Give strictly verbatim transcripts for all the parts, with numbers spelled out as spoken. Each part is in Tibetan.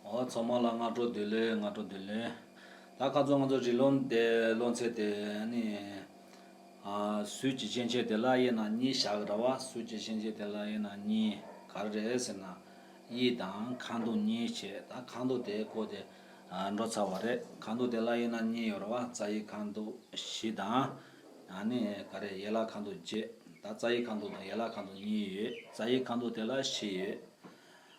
འོ་ཚང་མ་ལ་སྔ་དྲོ་བདེ་ལེགས། སྔ་དྲོ་བདེ་ལེགས། ད་ཁ་ཚོ་ང་ཚོ་རིགས་ལམ་དེ་སློབ་ཚན་དེ་ནི། ཨ་སུས་ཀྱི་ཤན་ཆེ་དེ་ལ་དབྱེ་ན་གཉིས་བཞག་གི་ར་བ། སུས་ཀྱི་ཤན་ཆེ་དེ་ལ་དབྱེ་ན་གཉིས་ག་རེ་རེད་ཟེར་ན། དབྱིབས་དང་ཁ་དོག་གཉིས་བྱས། ད་ཁ་དོག་དེ་ཁོ་དེ་ཨ་འགྲོ་ཚར་བ་རེད། ཁ་དོག་དེ་ལ་དབྱེ་ན་གཉིས་ཡོད་ར་བ། རྩ་དབྱིབས་ཁ་དོག་བཞི་དང་། ཨ་ནི་ག་རེ་ཡན་ལག་ཁ་དོག་བརྒྱད། ད་རྩ་དབྱིབས་ཁ་དོག་དང་ཡན་ལག་ཁ་དོག་གཉིས་ཡོད། རྩ་དབྱིབས་ཁ་དོག་དེ་ལ་བཞི་ཡོད།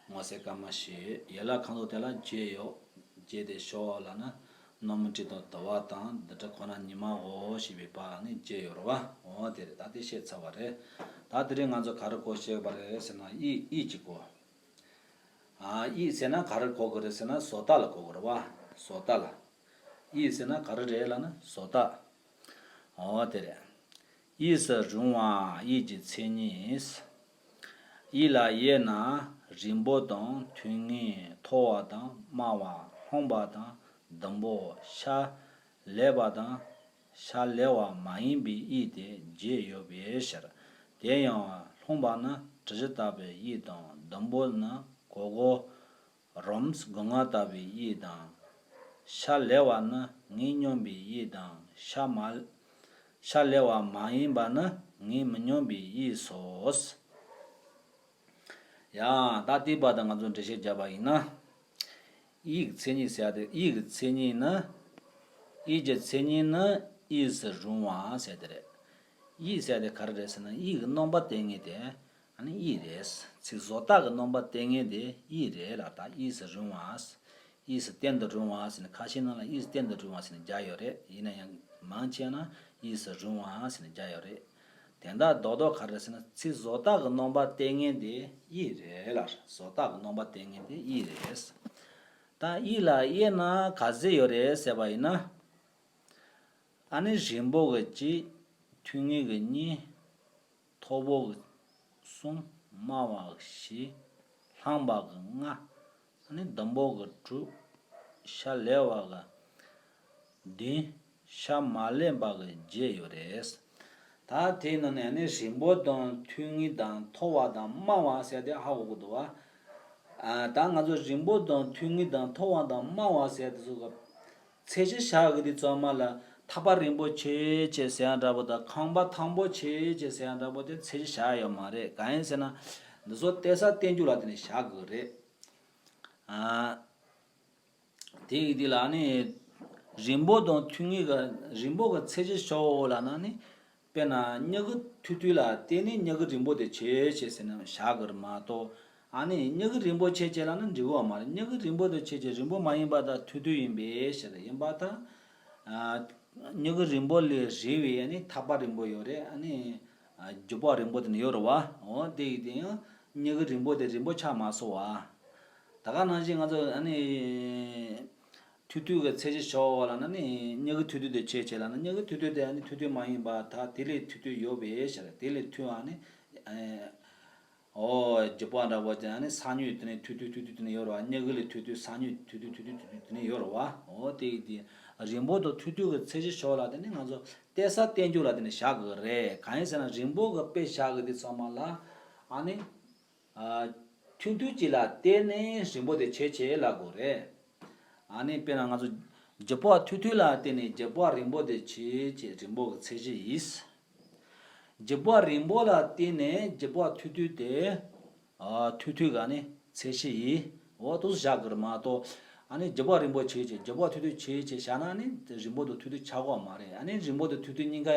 སྔོ་སེར་སྐར་མ་བཞི་ཡོད། ཡན་ལག་ཁ་དོག་དེ་ལ་བརྒྱད་ཡོད། བརྒྱད་དེ་ཤོ་ལ་ན། སྣུམ་སྤྲི་དང་དུ་བ་དང་། འདི་འདྲ་ཁོ་ན་ཉི་མ་འོ་ཞེས་པའི་བར་ནི་བརྒྱད་ཡོད་ར་བ། འོ་དེ་རེད། ད་དེ་བཤད་ཚར་བ་རེད། ད་དེ་རིང་ང་ཚོ་ག་རེ་གོ་ཤེས་པ་རེད་ཟེར་ན། དབྱིབས། དབྱིབས་ཀྱི་གོ་ཨ་དབྱིབས་ཟེར་ན་ག་རེ་གོ་དགོས་རེད་ཟེར་ན། བཟོ་ལྟ་ལ་གོ་དགོས་རེད་བ། བཟོ་ལྟ་ལ། དབྱིབས་ཟེར་ན་ག་རེ་རེད་ལབ་ན་བཟོ་ལྟ། འོ་དེ་རེད། དབྱིབས་སུ་རུང་བ་དབྱིབས་ཀྱི་མཚན་ཉིད། དབྱིབས་ལ་དབྱེ་ན་རིང་པོ་དང་ཐུང་ངུ། མཐོ་བ་དང་དམའ་བ། ལྷུང་བ་དང་ཟླུམ་པོ། ཤར་ལེབ་པ་དང་ཤར་ལེབ་པ་མ་ཡིན་པའི་དབྱིབས་ཏེ་བརྒྱད་ཡོད་པའི་ཕྱིར། དེ་ཡང་ལྷུང་བ་ནི་གྲུ་བཞི་ལྟ་བུའི་དབྱིབས་དང་། ཟླུམ་པོ་ནི་གོར་གོར་རམ་སྒང་ལྟ་བུའི་དབྱིབས་དང་། ཤར་ལེབ་པ་ནི་ངོས་སྙོམས་པའི་དབྱིབས་དང་། ཤར་མ། ཤར་ལེབ་པ་མ་ཡིན་པ་ནི་ངོས་མི་སྙོམས་པའི་དབྱིབས་སོ། ཡང་ད་ལྟའི་བར་དུ་ང་ཚོ་འགྲེལ་བཤད་བརྒྱབ་པ་ཡིན་ན། དབྱིབས་ཀྱི་མཚན་ཉིད་ཟེར་ཡ་དེ། དབྱིབས་ཀྱི་མཚན་ཉིད་ནི། དབྱིབས་ཀྱི་མཚན་ཉིད་ནི་དབྱིབས་སུ་རུང་བ་ཟེར་དེ་རེད། དབྱིབས་ཟེར་ཡ་དེ་ག་རེ་རེད་ཟེར་ན། དབྱིབས་ཀྱི་རྣམ་པ་སྟེ་ངེས་དེ། ཨ་ནི་དབྱིབས་རེད། ཚིག་བཟོ་ལྟ་གི་རྣམ་པ་སྟེ་ངེས་དེ་དབྱིབས་རེད་ལ། ད་དབྱིབས་སུ་རུང་བ། དབྱིབས་སུ་བསྟན་དུ་རུང་བ་ཟེར་ནས། ཁ་ཤས་ནང་ལ་དབྱིབས་སུ་བསྟན་དུ་རུང་བ་ཟེར་ནས་སྦྱར་ཡོད་རེད། ཡིན་ན་ཡང་མང་ཆེ་ན་དབྱིབས་སུ་རུང་བ་ཟེར་ནས་སྦྱར་ཡོད་རེད། དེ་འདྲ་རྡོག་རྡོག་ག་རེ་ཟེར་ན། ཚིག་བཟོ་ལྟ་གི་རྣམ་པ་སྟེ་ངེས་དེ་དབྱིབས་རེད་ལ། བཟོ་ལྟ་གི་རྣམ་པ་སྟེ་ངེས་དེ་དབྱིབས་རེད། ད་དབྱིབས་ལ་དབྱེ་ན་ག་ཚོད་ཡོད་རེད་ཟེར་བ་ཡིན་ན། ཨ་ནི་རིང་པོ་གི་གཅིག་ཐུང་ངུ་གི་གཉིས། མཐོ་པོ་གི་གསུམ། དམའ་བ་གི་བཞི། ལྷུང་བ་གི་ལྔ། ཨ་ནི་ཟླུམ་པོ་གི་དྲུག་ཤར་ལེབ་པ་གི་བདུན། ཤར་མ་ལེབ་པ་གི་བརྒྱད་ཡོད་རེད། ད་དེའི་ནང་ནས་ཨ་ནི་རིང་པོ་དང་ཐུང་ངུ་དང་མཐོ་བ་དང་དམའ་བ་ཟེར་དེ་ཧ་གོ་གི་འདུག་བ། ཨ་ད་ང་ཚོ་རིང་པོ་དང་ཐུང་ངུ་དང་མཐོ་བ་དང་དམའ་བ་ཟེར་དེ་ཚོ་གི་ཚད་གཞི་བཞག་གི་དེ་ཚང་མ་ལ། ཐག་པ་རིང་པོ་ཆེ་ཆེ་ཟེར་ཡ་འདྲ་པོ་དང་། ཁང་པ་ཐང་པོ་ཆེ་ཆེ་ཟེར་ཡ་འདྲ་པོ་དེ་ཚད་གཞི་བཞག་ཡོད་མ་རེད། གང་ཡིན་ཟེར་ན། འདི་ཚོ་བལྟས་ས་བསྟན་རྒྱུ་ལ་བརྟེན་ནས་བཞག་དགོས་རེད། ཨ། དེ་ཡི་དེ་ལ་ནི། རིང་པོ་དང་ཐུང་ངུ་གི་རིང་པོ་གི་ཚད་གཞི་ཤོག་ལབ་ན་ནི། དཔེར་ན་སྨྱུ་གུ་ཐུང་ཐུང་ལ་བརྟེན་ནས་སྨྱུ་གུ་རིང་པོ་དེ་ཆེ་ཆེ་ཟེར་ནས་བཞག་དགོས་རེད་མ་གཏོགས། ཨ་ནི་སྨྱུ་གུ་རིང་པོ་ཆེ་ཆེ་ལབ་ན་འགྲིག་གི་མ་རེད། སྨྱུ་གུ་རིང་པོ་དེ་ཆེ་ཆེ་རིང་པོ་མ་ཡིན་པ་དང་ཐུང་ཐུང་ཡིན་པའི་ཕྱིར། ཡིན་པ་དང་། ཨ། སྨྱུ་གུ་རིང་པོ་ལས་རིང་བའི་ཨ་ནི་ཐག་པ་རིང་པོ་ཡོད་རེད། ཨ་ནི། ཨ། རྒྱུ་བ་རིང་པོ་དེ་ནི་ཡོད་རེད་བ། འོ་དེ་ཡིན་དེ་ཡང་སྨྱུ་གུ་རིང་པོ་དེ་རིང་པོ་ཆགས་མ་སོང་བ། ད་ག་ནང་བཞིན་ང་ཚོ་ཨ་ནི། ཐུང་ཐུང་གི་ཚད་གཞི་ཤོག་ལབ་ན་ནི། སྨྱུ་གུ་ཐུང་ཐུང་དེ་ཆེ་ཆེ་ལབ་ན། སྨྱུ་གུ་ཐུང་ཐུང་དེ་ཨ་ནི་ཐུང་ཐུང་མ་ཡིན་པ་དང་དེ་ལས་ཐུང་ཐུང་ཡོད་པའི་ཕྱིར། དེ་ལས་ཐུང་བ་ནི། ཨ། འོ། རྒྱུ་བ་འདྲ་པོ་དེ་ཨ་ནི་ས་སྨྱུག་དེ་ནི་ཐུང་ཐུང་ཐུང་ཐུང་དེ་ནི་ཡོད་རེད་བ། སྨྱུ་གུ་ལས་ཐུང་ཐུང་ས་སྨྱུག་ཐུང་ཐུང་ཐུང་ཐུང་དེ་ནི་ཡོད་རེད་བ། འོ་དེ་ཡིན་དེ། རིང་པོ་དང་ཐུང་ཐུང་གི་ཚད་གཞི་ཤོག་ལབ་དེ་ནི་ང་ཚོ་བལྟས་ས་བསྟན་རྒྱུ་ལ་བརྟེན་ནས་བཞག་དགོས་རེད། གང་ཡིན་ཟེར་ན་རིང་པོ་གི་དཔེ་བཞག་གི་དེ་ཚང་མ་ལ་ཨ་ནི། ཨ། ཐུང་ཐུང་གཅིག་ལ་བརྟེན་ནས་རིང་པོ་དེ་ཆེ་ཆེ་ལབ་དགོས་རེད། ཨ་ནི་དཔེར་ན་ང་ཚོ་རྒྱུ་བ་ཐུང་ཐུང་ལ་བརྟེན་ནས་རྒྱུ་བ་རིང་པོ་དེ་ཆེ་ཆེ་རིང་པོ་གི་ཚད་གཞི་ཡིན། རྒྱུ་བ་རིང་པོ་ལ་བརྟེན་ནས་རྒྱུ་བ་ཐུང་ཐུང་དེ། ཨ། ཐུང་ཐུང་གི་ཨ་ནི་ཚད་གཞི་ཡིན། འོ་དེ་བཞག་དགོས་རེད་མ་གཏོགས། ཨ་ནི་རྒྱུ་བ་རིང་པོ་ཆེ་ཆེ་རྒྱུ་བ་ཐུང་ཐུང་ཆེ་ཆེ་བཞག་ན་ནི་རིང་པོ་དང་ཐུང་ཐུང་ཆགས་ཀྱི་མ་རེད། ཨ་ནི་རིང་པོ་དང་ཐུང་ཐུང་གཉིས་ཀ་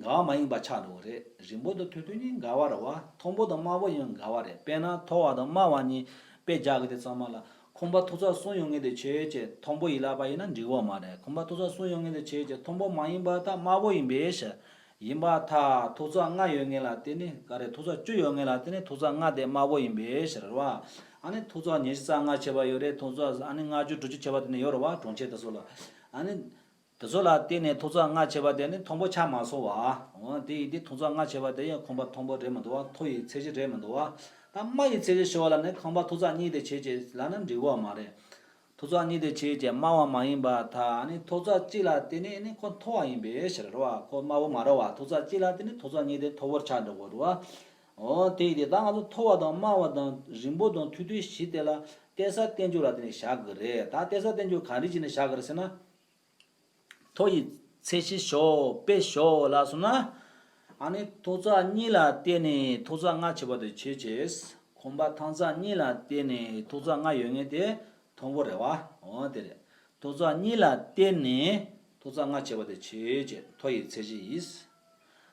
འགལ་བ་མ་ཡིན་པ་ཆགས་འགྲོ་གི་རེད། རིང་པོ་དང་ཐུང་ཐུང་གཉིས་འགལ་བ་རེད་བ། མཐོན་པོ་དང་དམའ་པོ་ཡང་འགལ་བ་རེད། དཔེར་ན་མཐོ་བ་དང་དམའ་བ་གཉིས་དཔེ་རྒྱག་གི་དེ་ཚང་མ་ལ། ཁང་པ་མཐོ་ས་གསུམ་ཡོད་མཁན་དེ་ཆེ་ཆེ་མཐོན་པོ་ཡིན་ལབ་པ་ཡིན་ན་འགྲིག་གི་མ་རེད། ཁང་པ་མཐོ་ས་གསུམ་ཡོད་མཁན་དེ་ཆེ་ཆེ་མཐོན་པོ་མ་ཡིན་པ་དང་དམའ་པོ་ཡིན་པའི་ཕྱིར། ཡིན་པར་ཐལ། མཐོ་ཚད་ལྔ་ཡོད་མཁན་ལ་བརྟེན་ནས། ག་རེ། མཐོ་ཚད་བཅུ་ཡོད་མཁན་ལ་བརྟེན་ནས་མཐོ་ཚད་ལྔ་དེ་དམའ་པོ་ཡིན་པའི་ཕྱིར་རེད་བ། ཨ་ནི་མཐོ་ཚད་ཉི་ཤུ་རྩ་ལྔ་བྱས་པ་ཡོད་རེད། མཐོ་ཚད་ཨ་ནི་ལྔ་བཅུ་དྲུག་ཅུ་བྱས་པ་དེ་ནི་ཡོད་རེད་བ། གྲོང་ཁྱེར་དེ་ཚོ་ལ། ཨ་ནི་དེ་ཚོ་ལ་བརྟེན་ནས་མཐོ་ཚད་ལྔ་བྱས་པ་དེ་ནི་མཐོན་པོ་ཆགས་མ་སོང་བ། འོ་དེ་ཡིན་དུས་མཐོ་ཚད་ལྔ་བྱས་པ་དེ་ཡང་ཁང་པ་མཐོན་པོ་རེད་མི་འདུག་བ། མཐོ་ཡི་ཚད་གཞི་རེད་མི་འདུག་བ། ད་དམའ་ཡི་ཚད་གཞི་ཞུ་བ་ལ་ནི་ཁང་པ་མཐོ་ཚད་གཉིས་དེ་བྱས་བྱས་ལབ་ན་འགྲིག་གི་མ་རེད། མཐོ་ཚད་གཉིས་དེ་བྱས་བྱས་དམའ་བ་མ་ཡིན་པར་ཐལ། ཨ་ནི་མཐོ་ཚད་གཅིག་ལ་བརྟེན་ནས་ནི་ཁོ་མཐོ་བ་ཡིན་པའི་ཕྱིར་རེད་བ། ཁོ་དམའ་བོ་མ་རེད་བ། མཐོ་ཚད་གཅིག་ལ་བརྟེན་ནས་མཐོ་ཚད་གཉིས་དེ་མཐོ་བོར་ཆགས་འགྲོ་གི་རེད་བ། འོ་དེ་ཡིན་དུས་ད་ང་ཚོ་མཐོ་བ་དང་དམའ་བ་དང་རིང་པོ་དང་ཐུང་ཐུང་བཞི་དེ་ལ་ གཏད་ས་བསྟན་འགྱུར་ལ་བརྟེན་ནས་བཞག་གི་རེད། ད་གཏད་ས་བསྟན་འགྱུར་ག་རེ་བྱས་ནས་བཞག་གི་རེད་ཟེར་ན། མཐོ་ཡི་ཚད་གཞི་ཞོག་དཔེ་ཞོག་ལ་སོང་ན། ཨ་ནི་མཐོ་ཚད་གཉིས་ལ་བརྟེན་ནས་མཐོ་ཚད་ལྔ་བྱས་པ་དེ་ཆོས་ཅན། གོམ་པ་ཐང་ཚད་གཉིས་ལ་བརྟེན་ནས་མཐོ་ཚད་ལྔ་ཡོད་མཁན་དེ་མཐོན་པོ་རེད་བ། འོ་དེ་རེད། མཐོ་ཚད་གཉིས་ལ་བརྟེན་ནས་མཐོ་ཚད་ལྔ་བྱས་པ་དེ་ཆོས་ཅན། མཐོ་ཡི་ཚད་གཞི་ཡིན།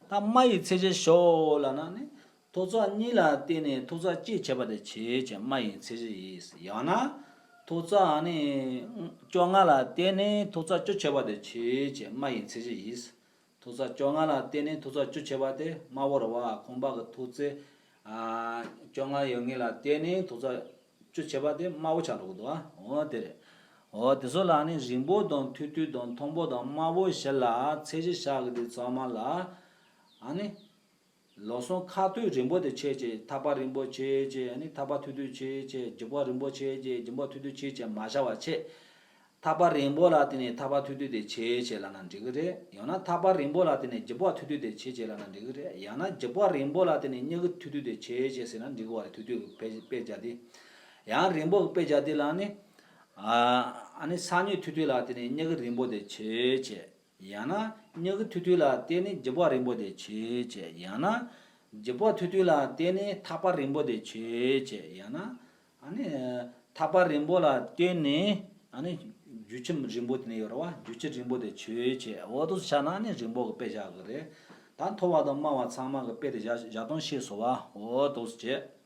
ད་དམའ་ཡི་ཚད་གཞི་ཞོག་ལ་ན་ནི། མཐོ་ཚད་གཉིས་ལ་བརྟེན་ནས་མཐོ་ཚད་གཅིག་བྱས་པ་དེ་ཆོས་ཅན། དམའ་ཡི་ཚད་གཞི་ཡིན། ཡང་ན། མཐོ་ཚད་ནི། བཅོ་ལྔ་ལ་བརྟེན་ནས་མཐོ་ཚད་བཅུ་བྱས་པ་དེ་ཆོས་ཅན། དམའ་ཡི་ཚད་གཞི་ཡིན། མཐོ་ཚད་བཅོ་ལྔ་ལ་བརྟེན་ནས་མཐོ་ཚད་བཅུ་བྱས་པ་དེ་དམའ་བོ་རེད་བ། ཁང་པ་གི་མཐོ་ཚད། ཨ། བཅོ་ལྔ་ཡོད་མཁན་ལ་བརྟེན་ནས་མཐོ་ཚད་བཅུ་བྱས་པ་དེ་དམའ་བོ་ཆགས་འགྲོ་གི་འདུག་ཨ། འོ་དེ་རེད། འོ་དེ་ཚོ་ལ་ནི་རིང་པོ་དང་མཐུད་མཐུད་དང་མཐོན་པོ་དང་དམའ་བོ་བཞི་ལ་ཚད་གཞི་བཞག་གི་དེ་ཚང་མ་ལ། ཨ་ནི། ལོ་སོང་ཁ་ཐུག་རིང་པོ་དེ་ཆོས་ཅན། ཐག་པ་རིང་པོ་ཆོས་ཅན། ཨ་ནི་ཐག་པ་མཐུད་མཐུད་ཆོས་ཅན། རྒྱུག་པ་རིང་པོ་ཆོས་ཅན། རྒྱུག་པ་མཐུད་མཐུད་ཆོས་ཅན་མ་བྱ་བ་བྱས། ཐག་པ་རིང་པོ་ལ་བརྟེན་ནས་ཐག་པ་མཐུད་མཐུད་དེ་ཆོས་ཅན་ལབ་ན་འགྲིག་གི་རེད། ཡང་ན་ཐག་པ་རིང་པོ་ལ་བརྟེན་ནས་རྒྱུག་པ་མཐུད་མཐུད་དེ་ཆོས་ཅན་ལབ་ན་འགྲིག་གི་རེད། ཡང་ན་རྒྱུག་པ་རིང་པོ་ལ་བརྟེན་ནས་སྙད་ཀྱི་མཐུད་མཐུད་དེ་ཆོས་ཅན་ཟེར་ན་འགྲིག་གི་རེད། མཐུད་མཐུད་ཀྱི་དཔེ་དཔེ་བྱ་དེ། ཡང་རིང་པོ་གི་དཔེ་བྱ་དེ་ལ་ནི། ཨ་ནི་ས་སྙད་མཐུད་མཐུད་ལ་བརྟེན་ནས་སྙད་ཀྱི་རིང་པོ་དེ་ཆོས་ཅན། ཡང་ན་སྙད་ཀྱི་མཐུད་མཐུད་ལ་བརྟེན་ནས་རྒྱུག་པ་རིང་པོ་དེ་ཆོས་ཅན། ཡང་ན་རྒྱུག་པ་མཐུད་མཐུད་ལ་བརྟེན་ནས་ཐག་པ་རིང་པོ་དེ་ཆོས་ཅན། ཡང་ན་ཨ་ནི་ཐག་པ་རིང་པོ་ལ་བརྟེན་ནས་ཨ་ནི་རྒྱུག་ཆུ་རིང་པོ་དེ་ནི་ཡོད་རེད་བ། རྒྱུག་ཆུ་རིང་པོ་དེ་ཆོས་ཅན། འོ་དེ་ཚོ་བྱས་ན་ཨ་ནི་རིང་པོ་གི་དཔེ་བཞག་གི་རེད། ད་མཐོ་བ་དང་དམའ་བ་ཚང་མ་གི་དཔེ་དེ་བཞག་བཞག་སྟངས་ཤེས་སོང་བ། འོ་དེ་ཚོ་བྱས།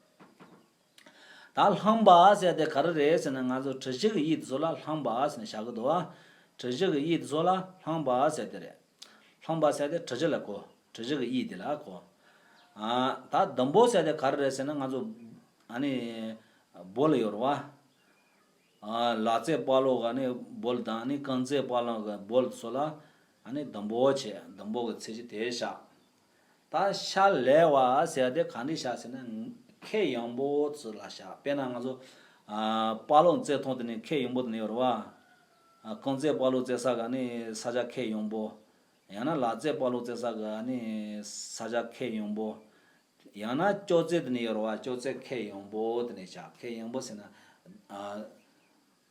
ད་ལྷང་པ་ཟེར་དེ་ག་རེ་རེད་ཟེར་ན། ང་ཚོ་གྲུ་བཞི་གི་དབྱིབས་དེ་ཚོ་ལ་ལྷང་པ་ཟེར་ནས་བཞག་གི་འདུག་བ། གྲུ་བཞི་གི་དབྱིབས་དེ་ཚོ་ལ་ལྷང་པ་ཟེར་དེ་རེད། ལྷང་པ་ཟེར་དེ་གྲུ་བཞི་ལ་གོ། གྲུ་བཞི་གི་དབྱིབས་དེ་ལ་གོ། ཨ། ད་ཟླུམ་པོ་ཟེར་དེ་ག་རེ་རེད་ཟེར་ན། ང་ཚོ་ཨ་ནི་སྦོལ་ཡོད་རེད་བ། ཨ། ལག་རྩེད་སྤ་ལོ་གི་ཨ་ནི་སྦོལ་དང་ཨ་ནི་རྐང་རྩེད་སྤ་ལོ་གི་སྦོལ་དེ་ཚོ་ལ་ཨ་ནི་ཟླུམ་པོ་བྱས། ཟླུམ་པོ་གི་ཚད་གཞི་དེ་བཞག། ད་ཤ་ལེ་བ་ཟེར་དེ་ག་འདྲ་བཞག་ཟེར་ན། ཁེ་ཡངས་པོ་ཚུར་ལ་བཞག། དཔེར་ན་ང་ཚོ་ཨ་སྤ་ལོ་རྩེད་ཐོག་དེ་ནི་ཁེ་ཡངས་པོ་དེ་ནི་ཡོད་རེད་བ། ཨ་རྐང་རྩེད་སྤ་ལོ་རྩེ་ས་ག་ནི་ས་ཆ་ཁེ་ཡངས་པོ། ཡང་ན་ལག་རྩེད་སྤ་ལོ་རྩེ་ས་ག་ནི་ས་ཆ་ཁེ་ཡངས་པོ། ཡང་ན་ཅོག་ཙེ་དེ་ནི་ཡོད་རེད་བ། ཅོག་ཙེ་ཁེ་ཡངས་པོ་དེ་ནི་བཞག། ཁེ་ཡངས་པོ་ཟེར་ན་ཨ།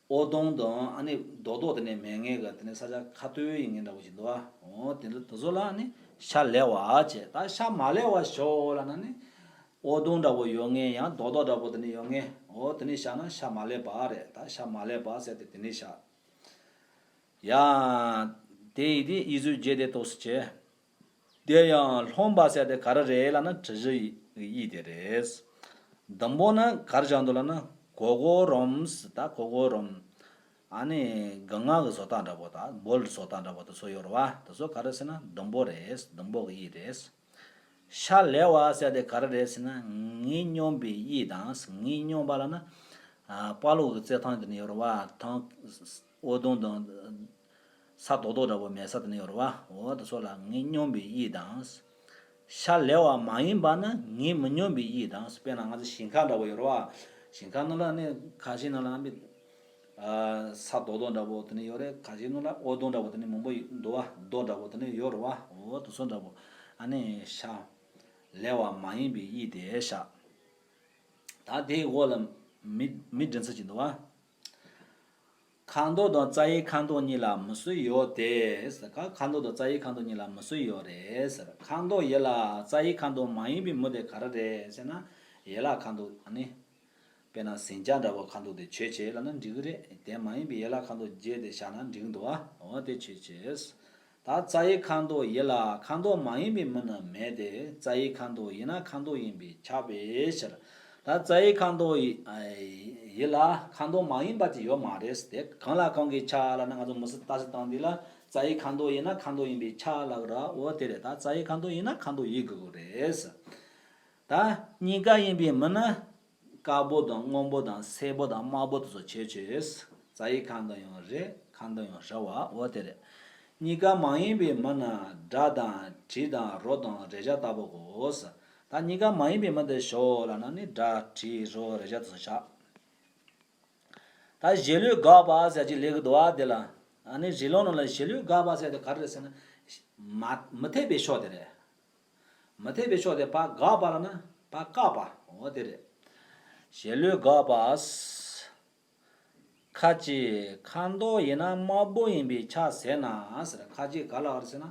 འོད་སྟོང་དང་ཨ་ནི་རྡོག་རྡོག་དེ་ནས་མེད་མཁན་གི་དེ་ནས་ས་ཆ་ཁ་ཐུག་ཡིན་མཁན་འདྲ་བོ་ཞིག་འདུག་ཨ། འོ་དེ་འདྲ་དེ་ཚོ་ལ་ཨ་ནི་ཤ་ལེ་བ་བྱས། ད་ཤ་མ་ལེ་བ་ཞོག་ལབ་ན་ནི། འོད་སྟོང་འདྲ་བོ་ཡོད་མཁན། ཡང་རྡོག་རྡོག་འདྲ་བོ་དེ་ནས་ཡོད་མཁན། འོ་དེ་ནས་བཞག་ན་ཤ་མ་ལེ་བ་རེད། ད་ཤ་མ་ལེ་བ་ཟེར་དེ་དེ་ནས་བཞག། ཡ། དེ་ཡི་དེ་དབྱིབས་བཟོ་བྱས་དེ་ཏོག་ཙམ་བྱས། དེ་ཡང་ལྷང་པ་ཟེར་དེ་ག་རེ་རེད་ལབ་ན་གྲུ་བཞི་ཡི་དབྱིབས་དེ་རེད། ཟླུམ་པོ་ནི་ག་རེ་བཞག་འདུག་ལབ་ན་གོ་གོ་རམ་ཟེར། ད་གོ་གོ་རམ། ཨ་ནི་སྒང་ང་གི་བཟོ་ལྟ་འདྲ་པོ་དང་སྦོལ་བཟོ་ལྟ་འདྲ་པོ་དེ་ཚོ་ཡོད་རེད་བ། དེ་ཚོ་ག་རེ་ཟེར་ན་ཟླུམ་པོ་རེད། ཟླུམ་པོ་གི་དབྱིབས་རེད། ཤ་ལེ་བ་ཟེར་དེ་ག་རེ་རེད་ཟེར་ན། ངད་སྙོམས་པའི་དབྱིབས་དང་། ངད་སྙོམས་པ་ལབ་ན་ཨ་སྤ་ལོ་གི་རྩེད་ཐང་དེ་ནི་ཡོད་རེད་བ། ཐང་འོད་སྟོང་དང་། ས་རྡོག་རྡོག་འདྲ་པོ་མེད་ས་དེ་ནི་ཡོད་རེད་བ། འོ་དེ་ཚོ་ལ་ངད་སྙོམས་པའི་དབྱིབས་དང་། ཤ་ལེ་བ་མ་ཡིན་པ་ནི་ངད་མི་སྙོམས་པའི་དབྱིབས་དང་། དཔེར་ན་ང་ཚོ་ཞིང་ཁ་འདྲ་པོ་ཡོད་རེད་བ། ཞིང་ཁ་ནང་ལ་ནི་ཁ་ཤས་ནང་ལ་ཨ་མི་ཨ་ས་རྡོག་རྡོག་འདྲ་པོ་དེ་ནི་ཡོད་རེད། ཁ་ཤས་ནང་ལ་འོད་སྟོང་འདྲ་པོ་དེ་ནི་མང་པོ་འདུག་བ། རྡོ་འདྲ་པོ་དེ་ནི་ཡོད་རེད་བ། འོ་དེ་ཚོ་འདྲ་པོ་ཨ་ནི་ཤ་ལེ་བ་མ་ཡིན་པའི་དབྱིབས་དེ་བཞག། ད་དེའི་འོག་ལ་མི་མི་འདྲེན་ཚུལ་ཅིག་འདུག་བ། ཁ་མདོག་དང་རྩ་བའི་ཁ་མདོག་གཉིས་ལ་མི་སྲོས་ཡོད་དེ། ཁ་མདོག་དང་རྩ་བའི་ཁ་མདོག་གཉིས་ལ་མི་སྲོས་ཡོད་རེད་ཟེར། ཁ་མདོག་ཡུལ་ལ་རྩ་བའི་ཁ་མདོག་མ་ཡིན་པའི་མི་དེ་ག་རེ་རེད་ཟེར་ན། ཡུལ་ལ་ཁ་མདོག་ཨ་ནི། དཔེར་ན་ཟིང་ཆ་འདྲ་པོ་ཁ་མདོག་དེ་ཆོས་ཅན་ལབ་ན་འགྲིག་གི་རེད། དེ་མ་ཡིན་པའི་ཡུལ་ལ་ཁ་མདོག་བརྗེས་ཏེ་བཞག་ན་འགྲིག་འདུག་ཨ། འོ་དེ་ཆོས་ཅན། ད་རྩ་བའི་ཁ་མདོག་ཡུལ་ལ་ཁ་མདོག་མ་ཡིན་པའི་མི་ནི་མེད་དེ། རྩ་བའི་ཁ་མདོག་ཡིན་ན་ཁ་མདོག་ཡིན་པས་ཁྱབ་པའི་ཕྱིར། ད་རྩ་བའི་ཁ་མདོག་ཡི་ཨ་ཡུལ་ལ་ཁ་མདོག་མ་ཡིན་པ་ཅིག་ཡོད་མ་རེད། དེ་གང་ལ་གང་གིས་ཁྱབ་ལབ་ན། ང་ཚོ་མི་སྲིད་ལྟ་ཞིབ་སྟངས་འདི་ལ་རྩ་བའི་ཁ་མདོག་ཡིན་ན་ཁ་མདོག་ཡིན་པས་ཁྱབ་ལབ་ར། འོ་དེ་རེད། ད་རྩ་བའི་ཁ་མདོག་ཡིན་ན་ཁ་མདོག་ཡིན་དགོས་ཀྱི་རེད། ད་གཉིས་ཀ་ཡིན་པའི་མི་ནི། དཀར་པོ་དང་སྔོན་པོ་དང་སེར་པོ་དང་དམར་པོ་དེ་ཚོ་ཆོས་ཅན། རྩ་བའི་ཁ་མདོག་ཡང་རེད། ཁ་མདོག་ཡང་རེད་བ། འོ་དེ་རེད། གཉིས་ཀ་མ་ཡིན་པའི་མི་ནི་སྒྲ་དང་དྲི་དང་རོ་དང་རེག་བྱ་ལྟ་བུའོ། ད་གཉིས་ཀ་མ་ཡིན་པའི་མི་དེ་ཞོག་ལབ་ན་ནི་སྒྲ་དྲི་རོ་རེག་བྱ་དེ་ཚོ་བཞག། ད་གཞིས་ལུས་འགགས་པ་ཟེར་ཅིག་སླེབས་ཀྱི་འདུག་བ། དེ་ལ་ཨ་ནི་རི་ལུང་ནང་ལ་གཞིས་ལུས་འགགས་པ་ཟེར་དེ་ག་རེ་རེད་ཟེར་ན། མ་མི་འཐད་པའི་ཕྱོགས་དེ་རེད། མི་འཐད་པའི་ཕྱོགས་དེ་ཕར་འགགས་པ་ལབ་ན་ཕར་བཀག་པ། འོ་དེ་རེད། གཞིས་ལུས་འགགས་པ། ཁ་ཅིག་ཁ་མདོག་ཡིན་ན་དམར་པོ་ཡིན་པས་ཁྱབ་ཟེར་ན་ཟེར། ཁ་ཅིག་ག་ལ་བར་ཟེར་ན།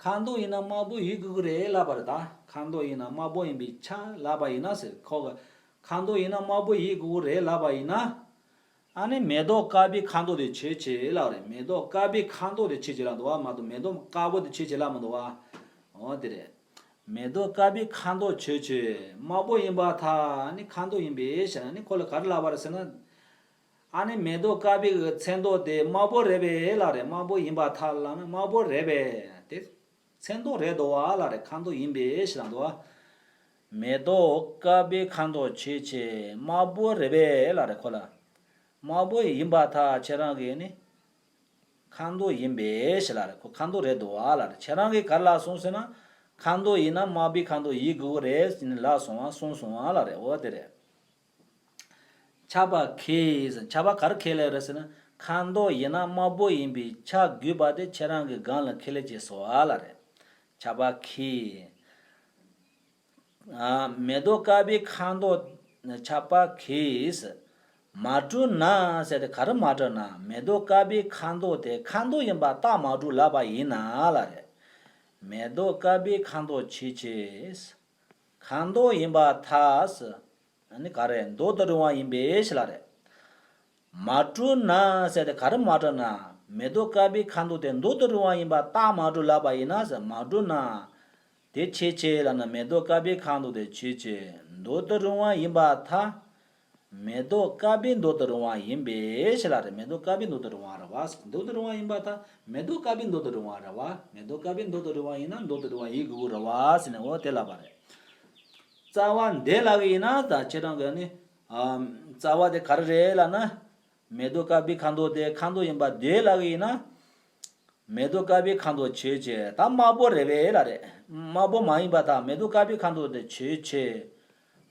ཁ་མདོག་ཡིན་ན་དམར་པོ་ཡིན་དགོས་ཀྱི་རེད་ལབ་པ་རེད་ད། ཁ་མདོག་ཡིན་ན་དམར་པོ་ཡིན་པས་ཁྱབ་ལབ་པ་ཡིན་ན་ཟེར། ཁོ་གི་ཁ་མདོག་ཡིན་ན་དམར་པོ་ཡིན་དགོས་ཀྱི་རེད་ལབ་པ་ཡིན་ན། ཨ་ནི་མེ་ཏོག་དཀར་པོའི་ཁ་མདོག་དེ་ཆོས་ཅན་ལབ་རེད། མེ་ཏོག་དཀར་པོའི་ཁ་མདོག་དེ་ཆོས་ཅན་ལབ་འདུག་བ། མ་གཏོགས་མེ་ཏོག་དཀར་པོ་དེ་ཆོས་ཅན་ལབ་མི་འདུག་བ། འོ་དེ་རེད། མེ་ཏོག་དཀར་པོའི་ཁ་མདོག་ཆོས་ཅན། དམར་པོ་ཡིན་པར་ཐལ། ཨ་ནི་ཁ་མདོག་ཡིན་པས་ཟེར་ན། ཨ་ནི་ཁོ་ལ་ག་རེ་ལབ་པ་རེད་ཟེར་ན། ཨ་ནི་མེ་ཏོག་དཀར་པོའི་གི་ཚོན་མདོག་དེ་དམར་པོ་རེད་པས་ལབ་རེད། དམར་པོ་ཡིན་པར་ཐལ་ལབ་ན་དམར་པོ་རེད་པས། དེ་ཚོན་མདོག་རེད་འདུག་བ་ལབ་རེད། ཁ་མདོག་ཡིན་པས་ཟེར་ལབ་འདུག་བ། མེ་ཏོག་དཀར་པོའི་ཁ་མདོག་ཆོས་ཅན། དམར་པོ་རེད་པས་ལབ་རེད་ཁོ་ལ། དམར་པོ་ཡིན་པར་ཐལ། ཁྱེད་རང་གིས་ནི་ཁ་མདོག་ཡིན་པས་ཟེར་ལབ་རེད། ཁོ་ཁ་མདོག་རེད་འདུག་བ་ལབ་རེད། ཁྱེད་རང་གིས་ག་རེ་ལབ་སོང་ཟེར་ན། ཁ་མདོག་ཡིན་ན་དམར་པོའི་ཁ་མདོག་ཡིན་དགོས་ཀྱི་རེད་ཟེར་ནས་ལབ་སོང་བ། གསུངས་སོང་བ་ལབ་རེད། འོ་དེ་རེད། ཁྱབ་པ་ཁས་ཟེར། ཁྱབ་པ་ག་རེ་ཁས་ལེན་རེད་ཟེར་ན། ཁ་མདོག་ཡིན་ན་དམར་པོ་ཡིན་པས་ཁྱབ་དགོས་པ་དེ་ཁྱེད་རང་གི་སྒང་ལ་ཁས་ལེན་བྱས་སོང་བ་ལབ་རེད། ཁྱབ་པ་ཁས། ཨ། མེ་ཏོག་དཀར་པོའི་ཁ་མདོག་ཁྱབ་པ་ཁས། མ་གྲུབ་ན་ཟེར་ཏེ་ག་རེ་མ་གྲུབ་ན། མེ་ཏོག་དཀར་པོའི་ཁ་མདོག་དེ་ཁ་མདོག་ཡིན་པ་རྟགས་མ་གྲུབ་ལབ་པ་ཡིན་ན་ལབ་རེད། མེ་ཏོག་དཀར་པོའི་ཁ་མདོག་ཆོས་ཅན། ཁ་མདོག་ཡིན་པར་ཐལ། ཨ་ནི་ག་རེ། མདོག་ཏུ་རུང་བ་ཡིན་པས་ལབ་རེད། མ་གྲུབ་ན་ཟེར་ཏེ་ག་རེ་མ་གྲུབ་ན། མེ་ཏོག་དཀར་པོའི་ཁ་མདོག་དེ་མདོག་ཏུ་རུང་བ་ཡིན་པ་རྟགས་མ་གྲུབ་ལབ་པ་ཡིན་ན་ཟེར། མ་གྲུབ་ན། དེ་ཆོས་ཅན་ལབ་ན་མེ་ཏོག་དཀར་པོའི་ཁ་མདོག་དེ་ཆོས་ཅན། མདོག་ཏུ་རུང་བ་ཡིན་པར་ཐལ། མེ་ཏོག་དཀར་པོའི་མདོག་ཏུ་རུང་བ་ཡིན་པས་ལབ་རེད། མེ་ཏོག་དཀར་པོའི་མདོག་ཏུ་རུང་བ་རེད་བ། མདོག་ཏུ་རུང་བ་ཡིན་པར་ཐལ། མེ་ཏོག་དཀར་པོའི་མདོག་ཏུ་རུང་བ་རེད་བ། མེ་ཏོག་དཀར་པོའི་མདོག་ཏུ་རུང་བ་ཡིན་ན་མདོག་ཏུ་རུང་བ་ཡིན་དགོས་ཀྱི་རེད་བ་ཟེར་ནས་འོ་དེ་ལབ་པ་རེད། རྩ་བ་འདི་ལབ་ཀྱི་ཡིན་ན་ད་ཁྱེད་རང་གིས་ནི། ཨ། རྩ་བ་དེ་ག་རེ་རེད་ལབ་ན། མེ་ཏོག་དཀར་པོའི་ཁ་མདོག་དེ་ཁ་མདོག་ཡིན་པ་འདི་ལབ་ཀྱི་ཡིན་ན། མེ་ཏོག་དཀར་པོའི་ཁ་མདོག་ཆོས་ཅན། ད་དམར་པོ་རེད་པས་ལབ་རེད། དམར་པོ་མ་ཡིན་པར་ཐལ། མེ་ཏོག་དཀར་པོའི་ཁ་མདོག་དེ་ཆོས་ཅན།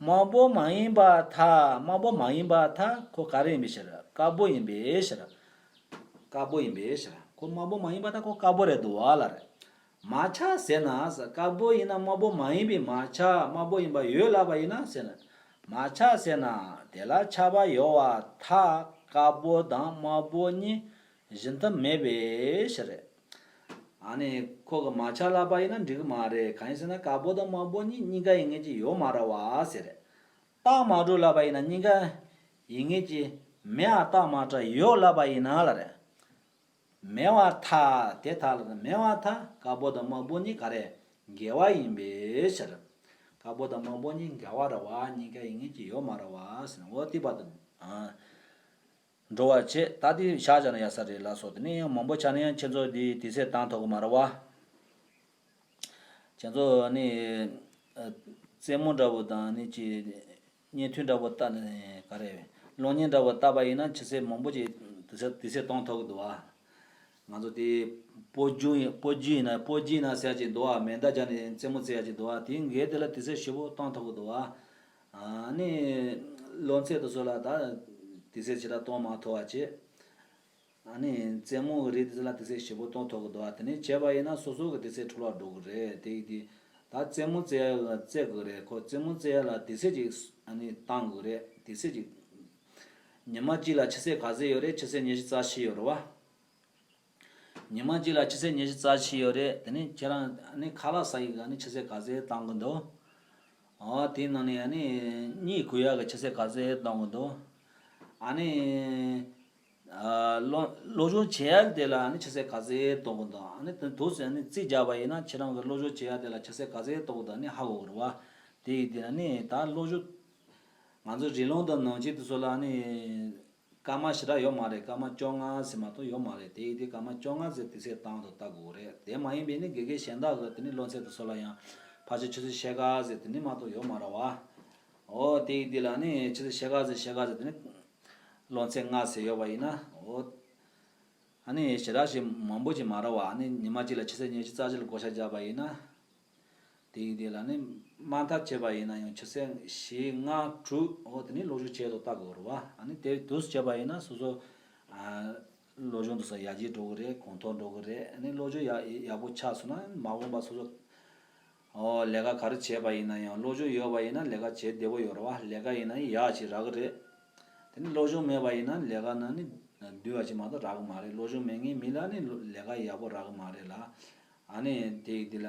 དམར་པོ་མ་ཡིན་པར་ཐལ། དམར་པོ་མ་ཡིན་པར་ཐལ། ཁོ་ག་རེ་ཡིན་པའི་ཕྱིར། དཀར་པོ་ཡིན་པའི་ཕྱིར། དཀར་པོ་ཡིན་པའི་ཕྱིར། ཁོ་དམར་པོ་མ་ཡིན་པར་ཐལ། ཁོ་དཀར་པོ་རེད་འདུག་བ་ལབ་རེད། མ་ཁྱབ་ཟེར་ན་ཟེར། དཀར་པོ་ཡིན་ན་དམར་པོ་མ་ཡིན་པས་མ་ཁྱབ། དམར་པོ་ཡིན་པ་ཡོད་ལབ་པ་ཡིན་ན་ཟེར་ན། མ་ཁྱབ་ཟེར་ན། དེ་ལ་ཁྱབ་པ་ཡོད་པར་ཐལ། དཀར་པོ་དང་དམར་པོ་གཉིས་གཞི་མཐུན་མེད་པའི་ཕྱིར། ཨ་ནི་ཁོ་གི་མ་ཁྱབ་ལབ་པ་ཡིན་ན་འགྲིག་གི་མ་རེད། གང་ཡིན་ཟེར་ན་དཀར་པོ་དང་དམར་པོ་གཉིས་གཉིས་ཀ་ཡིན་ངེས་ཀྱི་ཡོད་མ་རེད་བ་ཟེར། རྟགས་མ་གྲུབ་ལབ་པ་ཡིན་ན་གཉིས་ཀ་ཡིན་ངེས་ཀྱི་མེད་པ་རྟགས་མ་གྲུབ། ཡོད་ལབ་པ་ཡིན་ན་ལབ་རེད། མེད་པར་ཐལ། དེ་ཐལ་ལ་མེད་པར་ཐལ། དཀར་པོ་དང་དམར་པོ་གཉིས་ག་རེ་འགལ་བ་ཡིན་པའི་ཕྱིར། དཀར་པོ་དང་དམར་པོ་གཉིས་འགལ་བ་རེད་བ། གཉིས་ཀ་ཡིན་ངེས་ཀྱི་ཡོད་མ་རེད་བ་ཟེར་ན་འོ་དེ་བར་དུ། ཨ། འགྲོ་བ་བྱེད། ད་དེ་བཞག་བཞག་ན་ཡག་ས་རེད་ལ་སོགས། དེ་ནས་ཡང་མང་པོ་ཆགས་ན་ཡང་ཁྱེད་ཚོ་དེ་དུས་ཚོད་བཏང་ཐུབ་ཀྱི་མ་རེད་བ། ཁྱེད་ཚོ་ནི། ཨ། རྩེད་མོ་འདྲ་བོ་དང་ནི་ཅི། བརྙན་ཐུང་འདྲ་བོ་བལྟ་ནས་ག་རེ། གློག་བརྙན་འདྲ་བོ་བལྟ་བ་ཡིན་ན་ཆུ་ཚོད་མང་པོ་ཅིག་དུས་ཚོད་དུས་ཚོད་གཏོང་ཐུབ་ཀྱི་འདུག་ཨ། ང་ཚོ་དེ། སྤོ་རྒྱུ་ཡིན། སྤོ་རྒྱུ་ཡིན་ན་སྤོ་རྒྱུ་ཡིན་ན་ཟེར་ཡ་ཅིག་འདུག་ཨ། མེ་མདའ་རྒྱག་ནས་རྩེད་མོ་རྩེ་ཡ་ཅིག་འདུག་ཨ། དེ་འགའི་དེ་ལ་དུས་ཚོད་ཞེ་པོ་གཏོང་ཐུབ་ཀྱི་འདུག་ཨ། ཨ་ནི། སློབ་ཚན་དེ་ཚོ་ལ་ད། དུས་ཚོད་ཞེ་དྲག་གཏོང་མ་ཐུབ་པ་བྱེད། ཨ་ནི་རྩེད་མོ་གི་རིགས་དེ་ཚོ་ལ་དུས་ཚོད་ཞེ་པོ་གཏོང་ཐུབ་ཀྱི་འདུག་ཨ། དེ་ནས་བྱས་པ་ཡིན་ན་སོ་སོ་གི་དུས་ཚོད་འཕྲོ་བརླག་འགྲོ་གི་རེད། དེ་ཡིན་དུས། ད་རྩེད་མོ་རྩེ་ཡ་ལ་རྩེ་དགོས་རེད། ཁོ་རྩེད་མོ་རྩེ་ཡ་ལ་དུས་ཚོད་ཅིག་ཨ་ནི་བཏང་དགོས་རེད། དུས་ཚོད་ཅིག་ཉི་མ་གཅིག་ལ་ཆུ་ཚོད་ག་ཚོད་ཡོད་རེད། ཆུ་ཚོད་ཉི་ཤུ་རྩ་བཞི་ཡོད་རེད་བ། ཉི་མ་གཅིག་ལ་ཆུ་ཚོད་ཉི་ཤུ་རྩ་བཞི་ཡོད་རེད། དེ་ནས་ཁྱེད་རང་ཨ་ནི་ཁ་ལག་ཟ་ཡི་ག་ནི་ཆུ་ཚོད་ག་ཚོད་བཏང་གི་འདུག་ཨོ་དེའི་ནང་ནས་ཨ་ནི་གཉིད་ཁུག་ཡག་གི་ཆུ་ཚོད་ག་ཚོད་གཏོང་གི་འདུག་ཨ་ནི། ཨ། སློབ་སློབ་སྦྱོང་བྱེད་ཡག་དེ་ལ་ཨ་ནི་ཆུ་ཚོད་ག་ཚོད་གཏོང་གི་འདུག་ཨ་ནི་དེ་འདུག་ཟེར་ནས་རྩིས་རྒྱག་པ་ཡིན་ན་ཁྱེད་རང་གི་སློབ་སྦྱོང་བྱེད་ཡག་དེ་ལ་ཆུ་ཚོད་ག་ཚོད་གཏོང་གི་འདུག་ཨ་ནི་ཧ་གོ་གི་རེད་བ། དེ་ཡིན་དུས་ཨ་ནི་ད་སློབ་སྦྱོང་། ང་ཚོ་རི་ལུང་དང་ནང་ཆེན་དེ་ཚོ་ལ་ཨ་ནི། སྐར་མ་ཞེ་དྲག་ཡོད་མ་རེད། སྐར་མ་བཅོ་ལྔ་ཟེར་མ་གཏོགས་ཡོད་མ་རེད། དེ་ཡིན་དུས་སྐར་མ་བཅོ་ལྔ་ཟེར་དུས་ཚོད་བཏང་དུ་ལྟ་དགོས་རེད། དེ་མ་ཡིན་པའི་ནི་དགེ་རྒན་གཞན་དག་གི་དེ་ནི་སློབ་ཚན་དེ་ཚོ་ལ་ཡང་ཕལ་ཆེར་ཆུ་ཚོད་ཕྱེད་ཀ་ཟེར་དེ་ནི་མ་གཏོགས་ཡོད་མ་རེད་བ། ཨོ་དེ་ཡིན་དུས་ལ་ནི་ཆུ་ཚོད་ཕྱེད་ཀ་ཟེར་ཕྱེད་ཀ་ཟེར་དེ་ནི་སློབ་ཚན་ལྔ་ཟེར་ཡོད་པ་ཡིན་ན། ཨོ་ཨ་ནི་ཞེ་དྲག་ཞིག་མང་པོ་ཞིག་མ་རེད་བ། ཨ་ནི་ཉི་མ་གཅིག་ལ་ཆུ་ཚོད་ཉི་ཤུ་རྩ་བཞི་ལ་བགོ་བཤའ་བརྒྱབ་པ་ཡིན་ན། དེ་ཡིན་དུས་ལ་ནི་དམའ་མཐའ་བྱས་པ་ཡིན་ན་ཡང་ཆུ་ཚོད་བཞི་ལྔ་དྲུག་ཨོ་དེ་ནི་སློབ་སྦྱོང་བྱས་ཐོག་ལྟ་དགོས་རེད་བ། ཨ་ནི་དེ་དུས་སུ་བྱས་པ་ཡིན་ན་སོ་སོ། ཨ། སློབ་སྦྱོང་དུ་སོགས་ཡར་རྒྱས་འགྲོ་གི་རེད། གོང་མཐོར་འགྲོ་གི་རེད། ཨ་ནི་སློབ་སྦྱོང་ཡག་ཡག་པོ་ཆགས་སོང་ན་མ་འོངས་པ་སོ་སོ། ཨོ་ལས་ཀ་ག་རེ་བྱས་པ་ཡིན་ན་ཡང་སློབ་སྦྱོང་ཡོད་པ་ཡིན་ན་ལས་ཀ་བྱེད་བདེ་པོ་ཡོད་རེད་བ། ལས་ཀ་ཡིན་ན་ཡག་ཅིག་རག་གི་རེད། དེ་ནི་སློབ་སྦྱོང་མེད་པ་ཡིན་ན་ལས་ཀ་ནང་ནི་འདུས་པ་ཅིག་མ་གཏོགས་རག་གི་མ་རེད། སློབ་སྦྱོང་མེད་མཁན་མི་ལ་ནི་ལས་ཀ་ཡག་པོ་རག་གི་མ་རེད་ལ། ཨ་ནི་དེ་ཡི་དེ་ལ།